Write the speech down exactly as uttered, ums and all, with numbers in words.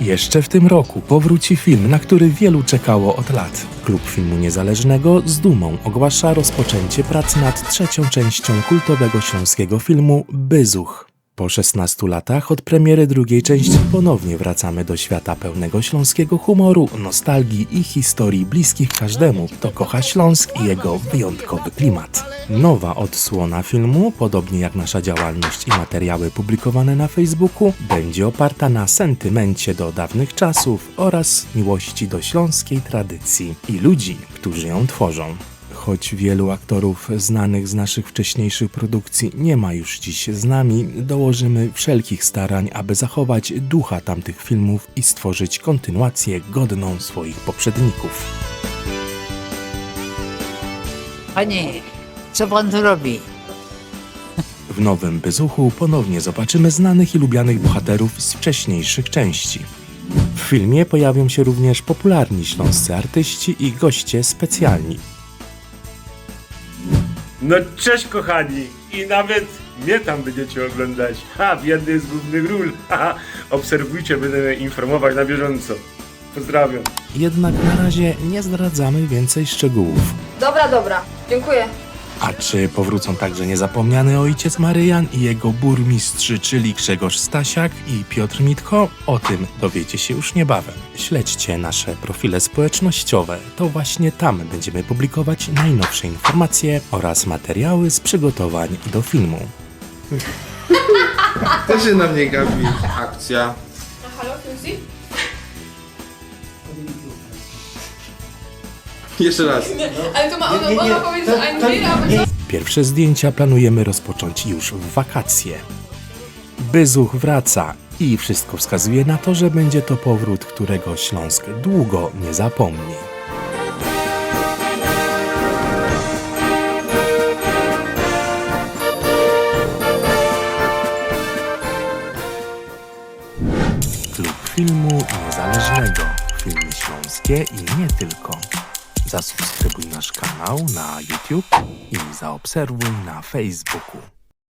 Jeszcze w tym roku powróci film, na który wielu czekało od lat. Klub Filmu Niezależnego z dumą ogłasza rozpoczęcie prac nad trzecią częścią kultowego śląskiego filmu Byzuch. Po szesnastu latach od premiery drugiej części ponownie wracamy do świata pełnego śląskiego humoru, nostalgii i historii bliskich każdemu, kto kocha Śląsk i jego wyjątkowy klimat. Nowa odsłona filmu, podobnie jak nasza działalność i materiały publikowane na Facebooku, będzie oparta na sentymencie do dawnych czasów oraz miłości do śląskiej tradycji i ludzi, którzy ją tworzą. Choć wielu aktorów znanych z naszych wcześniejszych produkcji nie ma już dziś z nami, dołożymy wszelkich starań, aby zachować ducha tamtych filmów i stworzyć kontynuację godną swoich poprzedników. Panie, co pan tu robi? W nowym Byzuchu ponownie zobaczymy znanych i lubianych bohaterów z wcześniejszych części. W filmie pojawią się również popularni śląscy artyści i goście specjalni. No cześć kochani! I nawet mnie tam będziecie oglądać. Ha, w jednej z głównych ról. Haha, obserwujcie, będziemy informować na bieżąco. Pozdrawiam. Jednak na razie nie zdradzamy więcej szczegółów. Dobra, dobra. Dziękuję. A czy powrócą także niezapomniany ojciec Maryjan i jego burmistrz, czyli Grzegorz Stasiak i Piotr Mitko? O tym dowiecie się już niebawem. Śledźcie nasze profile społecznościowe. To właśnie tam będziemy publikować najnowsze informacje oraz materiały z przygotowań do filmu. Ty się na mnie gapi. Akcja. Halo, Fiuzi? Jeszcze raz. Ale to ma, ona, ona powiedzieć, że I'm here, a wy co? Pierwsze zdjęcia planujemy rozpocząć już w wakacje. Byzuch wraca i wszystko wskazuje na to, że będzie to powrót, którego Śląsk długo nie zapomni. Klub Filmu Niezależnego. Filmy śląskie i nie tylko. Zasubskrybuj nasz kanał na YouTube i zaobserwuj na Facebooku.